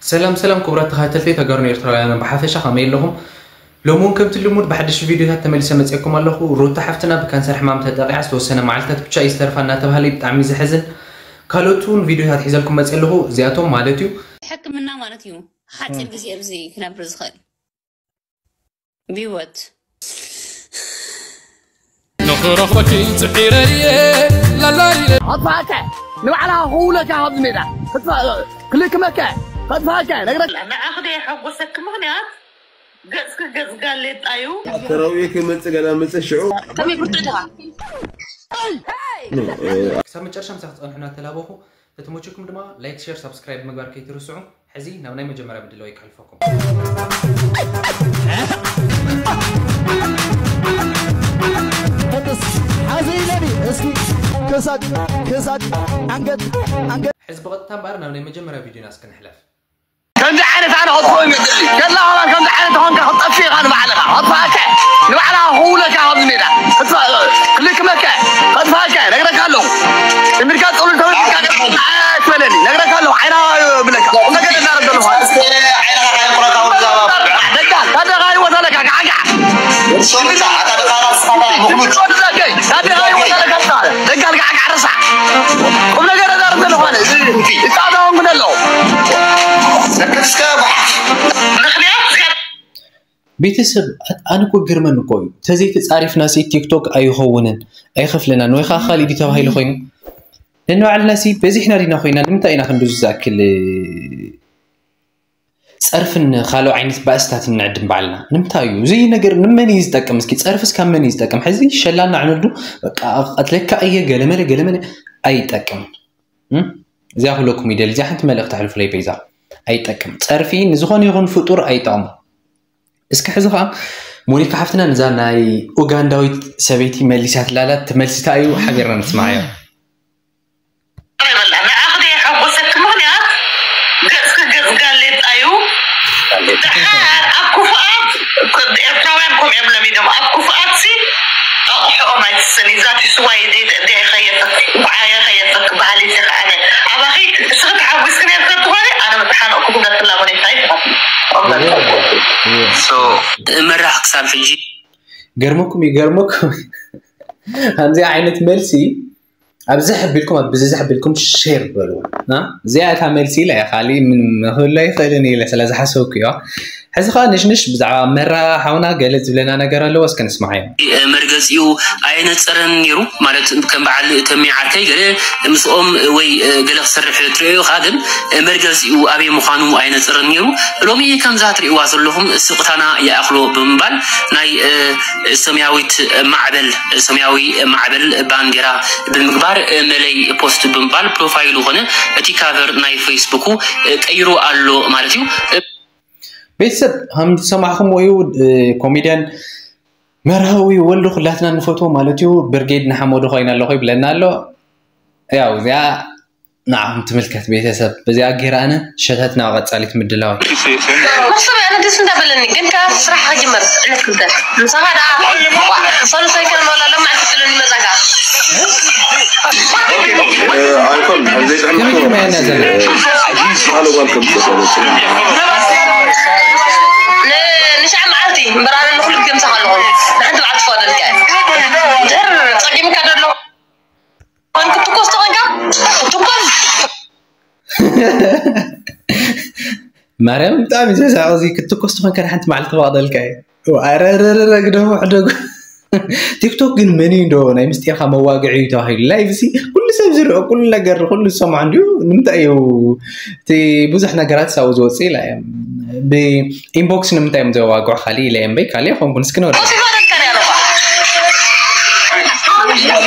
ሰላም ሰላም ክቡራት ተኸታተልቲ ተጋሩን ኤርትራውያንን ብሓፈሻ ከመይ ኣለኹም? ሎሚ እውን ከምቲ ልሙድ ብሓድሽ ቪድዮታት ተመሊሰ መፅኤኩም ኣለኹ። ሩታ ሓፍትና ብካንሰር ሕማም ተጠቂዓ ዝተወሰነ መዓልታት ብቻ እዩ ዝተርፋ እናተባህለ እዩ። ብጣዕሚ ዘሕዝን። ካልኦት እውን ቪድዮታት ሒዘልኩም መፅእ ኣለኹ። እዚኣቶም ማለት እዩ። ሕክምና ማለት እዩ ሓፂር ግዜ ኣብዚ ክነብር ዝኽእል ብህይወት ንኽረኽበኪ ጽሒረ እየ ላላይለ ኣጥፋእከ ንባዕላ ክውለካ ካብዚ ሜዳ ክልክመከ ከጥፋእከ ነግረካ ንዓኺ ዶ የሐጎሰኪ ምኽንያት ገጽኪ ገጽ ጋሌጣ እዩ ተረውየ ክመጽእ ገና መጸ ሽዑ ከመይ ብርቱዕ ዲኻ ክሳብ መጨረሻ ምሳኺ ትጸንሑና ተላበኹ። ተተመቸኩም ድማ ላይክ፣ ሼር፣ ሳብስክራይብ ምግባር ከይትርስዑ። ሕዚ ናብ ናይ መጀመርያ ምድላው ይከሕልፈኩም። ሕዚ ኢለኒ እስኪ ክሳድ ክሳድ ኣንገት ኣንገት ሕዚ ብቐጥታ እምበኣር ናብ ናይ መጀመርያ ቪድዮና እስኪ ንሕለፍ። ከምዚ ዓይነት ኣነ ከጥፍኦ ይመፅእ ከላ ከማን ከምዚ ዓይነት ተኾንካ ክትጠፍእ ኢኻ ንባዕልኻ ከጥፋእከ ንባዕልኻ ክውለካ ካብዚ ሜዳ ክትፋ- ክልክመከ ከጥፋእከ ነግረካ ኣለኹ ትንቢርካ ፀሉል ተወልካ ትበለኒ ነግረካ ኣለኹ ዓይና ብለካ ቁም ነገር እናረብ ዘለኹ ደጋ ካደኻ ይወሰለካ ጋዕጋዕ ደጋ ጋዕጋዕ ረሳዕ ቁም ነገር እናረብ ዘለኹ ኣነ ይፃወታ ሆንኩ ደለኹ ምኽንያት ቤተሰብ ኣነ እኮ ግርመን እኮ እዩ። ተዘይተጻሪፍና ሲ ቲክቶክ ኣይኸውንን ኣይኸፍለናን ወይ ከዓ ካልእ ድዩ ተባሂሉ ኮይኑ ንንባዕልና ሲ በዚሕና ዲና ኮይና ንምንታይ ኢና ክንድዚ ዝኣክል ጸርፍን ካልኦ ዓይነት ባእስታት እንዕድም ባዕልና ንምንታይ እዩ እዚ ነገር ንመን እዩ ዝጠቅም እስኪ ጸርፍስ ካብ መን እዩ ዝጠቅም ሕዚ ሸላና ዕንዱ በቃ ቀትለካ እየ ገለመለ ገለመለ ኣይጠቅምን እዚኣ ክብለኩም ይደሊ እዚኣ ሓንቲ መልእክቲ ኣሕልፉለይ በይዛ ኣይጠቅም ጸርፊ ንዝኾነ ይኹን ፍጡር ኣይጠቅሙ እስኪ ሕዚ ከዓ ሞኒካ ሓፍትና ነዛ ናይ ኡጋንዳዊት ሰበይቲ መሊሳትላላ ትመልስታ እዩ ሓቢርና ንስማዓዮ ንዓኺ ዶ የሐጎሰኪ ምኽንያት ገፅኪ ገፅ ጋሌጣ እዩ ደሓር ኣብ ክፉኣት ኤርትራውያን ከምኡ እዮም ለሚዶም ኣብ ክፉኣት ሲ ኣቑሕኦም ኣይትሰኒ ዛቲ ስዋ የድየ ከየፈክ ጉዓየ ከየፈክ በሃሊት እየ ከዓነ ኣባኺ እስኺ ተሓጒስኪ ነርኪ እንተኾነ ኣነ ምተሓነቕኩ ክብለክላ መሬት ኣይትኸፍሊ መራሕ ክሳብ ሕጂ ገርመኩም ይገርመኩም ከምዚ ዓይነት መልሲ ኣብዚ ዘሕቢልኩም ኣብ ብዚ ዘሕቢልኩም ሼር በሉ እዚኣ እታ መልሲ ኢለ እያ ካሊእ ምን ክብሎ ይኽእልን ኢለ ስለ ዝሓሰብኩ እዮ ሕዚ ከዓ ንሽንሽ ብዛዕባ መራ ሓውና ገለ ዝብለና ነገር ኣለዎ እስከ ንስማዓዮ መርገፂኡ ኣየነፀረን ነይሩ ማለት ከም በዓል ተሚ ዓርከይ ገለ ምስኦም ወይ ገለ ክሰርሕ ትሪኦ ኢኻ ግን መርገፂኡ ኣበይ ምዃኑ ኣየነፀረን ነይሩ ሎሚ ከምዛ ትሪእዋ ዘለኹም ስቕታና ይኣኽሎ ብምባል ናይ ሰማያዊት ማዕበል ሰማያዊ ማዕበል ባንዴራ ብምግባር መለይ ፖስት ብምባል ፕሮፋይሉ ኾነ እቲ ካቨር ናይ ፌስቡኩ ቀይሩ ኣሎ ማለት እዩ ቤተሰብ ከም ዝሰማዕኹምዎ እዩ ኮሜድያን መርሃዊ ወልዱ ኩላትና ንፈትዎ ማለት እዩ ብርጌድ ንሓመዱ ኮይና ኣለኹ ይብለና ኣሎ ያው እዚኣ ንዓኹም ትምልከት ቤተሰብ በዚኣ ገይረ ኣነ ሸተት ናብ ቀጻሊት ምድላው መክሰብ ኣነ ደስ እንዳበለኒ ግን ካብ ስራሕ ክጅመር ዕለት ክልተ ምሳኻ ደኣ ሰሉሰይ ከን ወላ ለማዕ ክትብለኒ መጻካ ኣይኮን ኣብ ዘይጥዕምኩ ከመይ ከመይ ኣና ዘለ ካልእ ጓል ከም ዝሰበ ንሻዕ መዓልቲ እምበር ኣነ ንኩሉ ግዜ ምሳኻ ኣለኹ ንሓንቲ በዓል ትፈቕደልካ እየ ድሕር ጸጊምካ ደሎ ኮንክ ትኮስ ተኾንካ ትኮስ ማርያም ብጣዕሚ ዘሳቕ እዚ ክትኮስ ተኾንካ ሓንቲ መዓልቲ ተዋቕደልካ እዩ ኣረረረረ ግደፉ ሕደጉ ቲክቶክ ግን መን እዩ እንዶ ናይ ምስጢርካ መዋግዒ እዩ ተባሂሉ ላይቭ ሲ ኩሉ ሰብ ዝርኦ ኩሉ ነገር ኩሉ ዝሰምዖ እንዲዩ ንምንታይ እዩ እቲ ብዙሕ ነገራት ሳው ዝወፅእ ኢላ እዮም ብኢንቦክስ ንምንታይ እዮም ዘዋግዑ ካሊእ ኢለ እዮም በይ ካሊእ ኮንኩን እስኪ ነወደ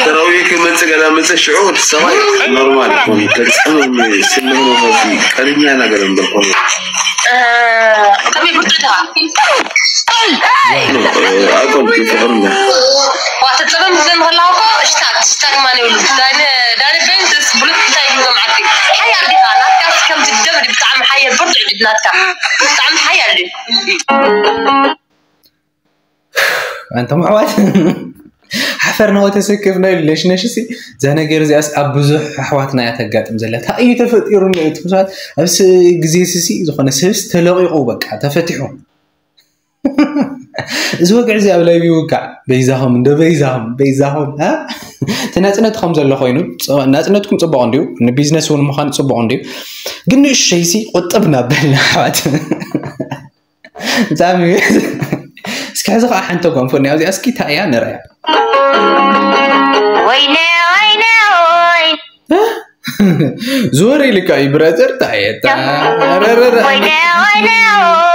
ተራዊ ክመጽእ ገና መጸ ሽዑ እቲ ሰብኣይ ኖርማል ኮኑ ተጽዕኖ ስምዕኖ ከዚ ቀርኛ ነገር እምበር ኮኑ ከመይ ብርቱዕ ዲኻ ኣይኮን ፍቅር እንዳ ዋ ተጸበም ዝዘን ከላውኮ ሽታግ ሽታግ ማን ይብሉ ዳኒ ዳኒ ቤንዝስ ብሉት እንታይ ይብሉ መዓልቲ ሓያል ዲኻ ናትካ ከምዚ ደም ብጣዕሚ ሓያል ብርቱዕ ድዩ ናትካ ብጣዕሚ ሓያል ድዩ ኣንቶም ኣሕዋት ሓፈር ናወ ተሰክፍና ኢሉ ነሽነሽ ሲ። እዛ ነገር እዚኣስ ኣብ ብዙሕ ኣሕዋትና እያ ተጋጥም ዘላ። እንታይ እዩ ተፈጢሩ? ንእቲ ሰባት ኣብ ስ- ግዜ ስሲ ዝኾነ ሰብስ ተለቂቑ በቃ ተፈቲሑ። እዚ ወግዒ እዚ ኣብ ላይቭ ይውጋዕ። በይዛኹም እንዶ በይዛኹም በይዛኹም እ? እቲ ናፅነት ከም ዘሎ ኮይኑ፣ ናፅነትኩም ፅቡቅ እንድዩ፣ ንቢዝነስ እውን ምዃን ፅቡቅ እንድዩ። ግን ንእሸይሲ ቁጥብ ናበልና ኣሕዋት። ብጣዕሚ እስኪ ሕዚ ከዓ ሓንቲ ጎንፎ እኒኣ እዚኣ እስኪ እንታይ እያ ንርያ። ወይነ ወይነ ወይ ዝወር ኢልካ እዩ ብረዘር እንታይ እየ እታ ረረረ ወይነ ወይነ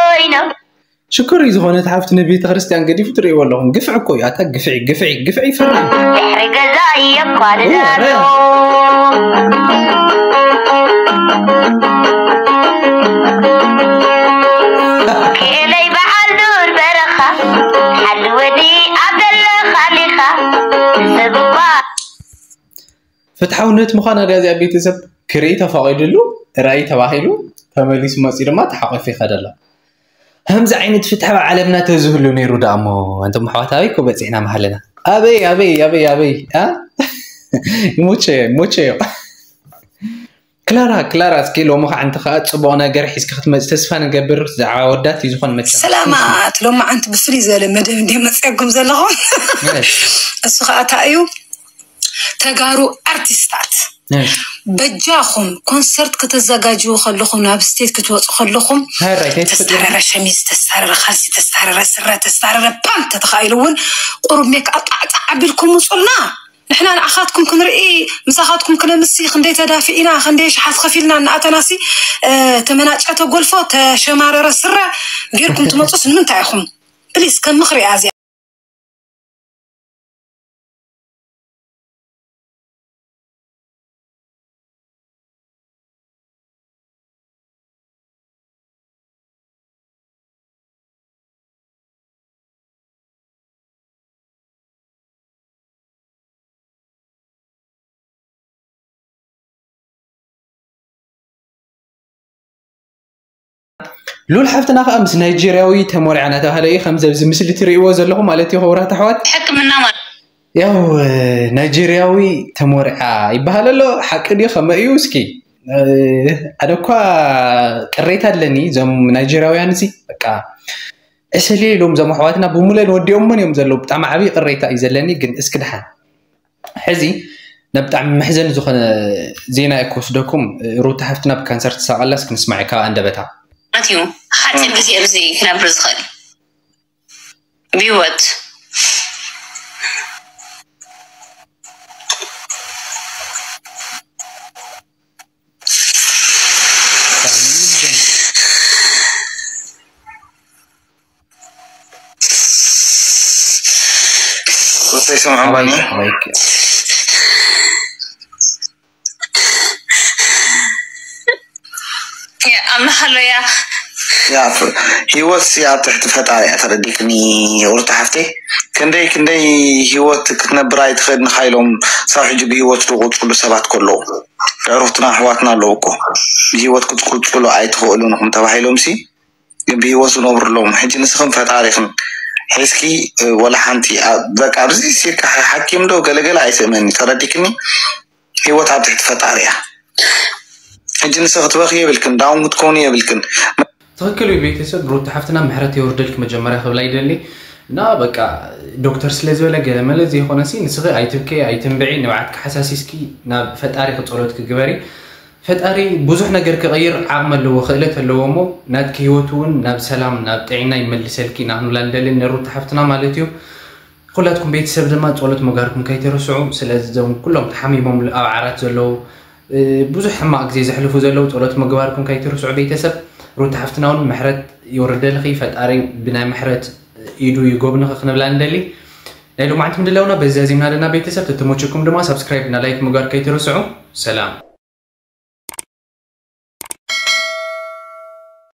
ወይ ነው ሽኮር እዩ ዝኾነት ሓፍቲ ንቤተ ክርስቲያን ገዲፉ ትርእይዎ ኣለኹም። ግፍዒ እኮ እዩ። ኣታ ግፍዒ ግፍዒ ግፍዒ ይፈርሕ። ድሕሪ ገዛ እየ እኳ ንዳሎ ክእለይ በዓል ዱር በረኻ ሓሊ ወዲ ኣብ ዘለኻ ሊኻ ሰብ እኳ ፍትሓውነት ምዃና ድያ እዚኣ ቤተሰብ ክርኢ ተፈቒድሉ ራእይ ተባሂሉ ተመሊሱ መፂኡ ድማ ተሓቒፉ ይኸደላ። ከምዚ ዓይነት ፍትሒ ኣብ ዓለምና ተዝህሉ ነይሩ ደኣ እሞ፣ ኣንቱም ኣሕዋት ኣበይ እኮ በፂሕና ምሃለና። ኣበይ ኣበይ ኣበይ ኣበይ ኣ? ይሞቸዮ ይሞቸዮ። ክላራ ክላራ፣ እስኪ ሎሚ ከዓ እንተ ከዓ ፅቡቕ ነገር ሒዝኪ ክትመፂ ተስፋ ንገብር። ብዛዕባ ወዳት እዩ ዝኾን መቸም። ሰላማት፣ ሎማዓንቲ ብፍልይ ዝበለ መደብ እንደ መፅአኩም ዘለኹም። እሱ ከዓ እንታይ እዩ? ተጋሩ ኣርቲስታት በጃኹም ኮንሰርት ከተዘጋጅዉ ከለኹም ናብ ስቴት ክትወፁ ከለኹም ተስታረረ ሸሚዝ ተስታረረ ካልሲ ተስታረረ ስረ ተስታረረ ፓንት ተተኻኢሉ እውን ቁሩብ ሜክ ኣጣዕጣዕ ኣቢልኩም ውፁልና። ንሕና ንኣኻትኩም ክንርኢ ምሳኻትኩም ክነምሲ ክንደይ ተዳፊእና ክንደይ ሸሓት ከፊልና እናኣተናሲ ተመናጨተ ጎልፎ ተሸማረረ ስረ ጌርኩም ትመፁስ ንምንታይ ኢኹም? ፕሊስ ከም ምኽሪ እያ እዚኣ። ሉል ሓፍትና ከዓ ምስ ናይጄርያዊ ተሞሪዓ እናተባህለ እዩ ከምዚ ኣብዚ ምስሊ ትርእይዎ ዘለኹም ማለት እዩ ክቡራት ኣሕዋት ሕክምና ማለት ያው ናይጄርያዊ ተሞሪዓ ይበሃል ኣሎ ሓቂ ድዩ ከመይ እዩ እስኪ ኣነ እኳ ቅሬታ ኣለኒ እዞም ናይጄርያውያን እዚ በቃ ዕሰል ኢሎም እዞም ኣሕዋትና ብሙለን ወዲኦምን እዮም ዘለዉ ብጣዕሚ ዓብዪ ቅሬታ እዩ ዘለኒ ግን እስኪ ድሓን ሕዚ ናብ ብጣዕሚ መሕዘኒ ዝኾነ ዜና እየ ክወስደኩም። ሩታ ሓፍትና ብካንሰር ትሳቐላስ ክንስማዕ ካብ ኣንደበታ። ማለት እዩ ሓፂር ግዜ ኣብዚ ክነብር ዝኽእል ብህይወት ሩታ ይሰምዖም ኣባይ ኣኒ ኣባይ ኣምላኽ ኣሎ እያ። ያ ፍ- ህይወት ሲ ኣብ ትሕቲ ፈጣሪ እያ ተረዲክኒ ሩታ ሓፍተይ ክንደይ ክንደይ ህይወት ክትነብር ኣይትኽእል ንካ ኢሎም ሳብ ሕጂ ብህይወት ዝቁፅሉ ሰባት ከለዉ ኣዕሩኽትና ኣሕዋትና ኣለዉ እኮ ብህይወት ክትቁፅሉ ኣይትኽእሉን ኢኹም ተባሂሎም ሲ ግን ብህይወት ዝነብሩ ኣለዉ ሕጂ ንስኽን ፈጣሪኽን ሒዝኪ ወላ ሓንቲ በቃ ኣብዚ ሲካ ሓኪም ዶ ገለገለ ኣይስእመኒ ተረዲክኒ ህይወት ኣብ ትሕቲ ፈጣሪ እያ ሕጂ ንስኺ ክትበኺ የብልክን ዳውን ክትኮኒ የብልክን ትኽክል እዩ ቤተሰብ ሩታ ሓፍትና ምሕረት የውርደልክ መጀመርያ ክብላ ይደሊ እና በቃ ዶክተር ስለ ዝበለ ገለመለ ዘይኮነሲ ንስኺ ኣይትብከይ ኣይትንብዒ ንብዓትኪ ሓሳሲስኪ ናብ ፈጣሪ ክፀሎት ክግበሪ ፈጣሪ ብዙሕ ነገር ክቕይር ዓቕሚ ኣለዎ ክእለት ኣለዎ እሞ ናትኪ ህይወት እውን ናብ ሰላም ናብ ጥዒና ይመልሰልኪ ኢና ክንብላ ንደሊ ንሩታ ሓፍትና ማለት እዩ ኩላትኩም ቤተሰብ ድማ ጸሎት መጋርኩም ከይትርስዑ ስለዚ እዞም ኩሎም ተሓሚሞም ኣብ ዓራት ዘለዉ ብዙሕ ሕማቕ ግዜ ዘሕልፉ ዘለዉ ጸሎት ምግባርኩም ከይትርስዑ ቤተሰብ ሩታ ሓፍትና እውን ምሕረት ይወርደልኺ ፈጣሪ ብናይ ምሕረት ኢዱ ይጎብንኺ ክንብላ ንደሊ ናይ ሎማዓንቲ ምድላውና በዚ ዛዚምና ኣለና ቤተሰብ ተተመቸኩም ድማ ሳብስክራይብ እና ላይክ ምግባር ከይትርስዑ ሰላም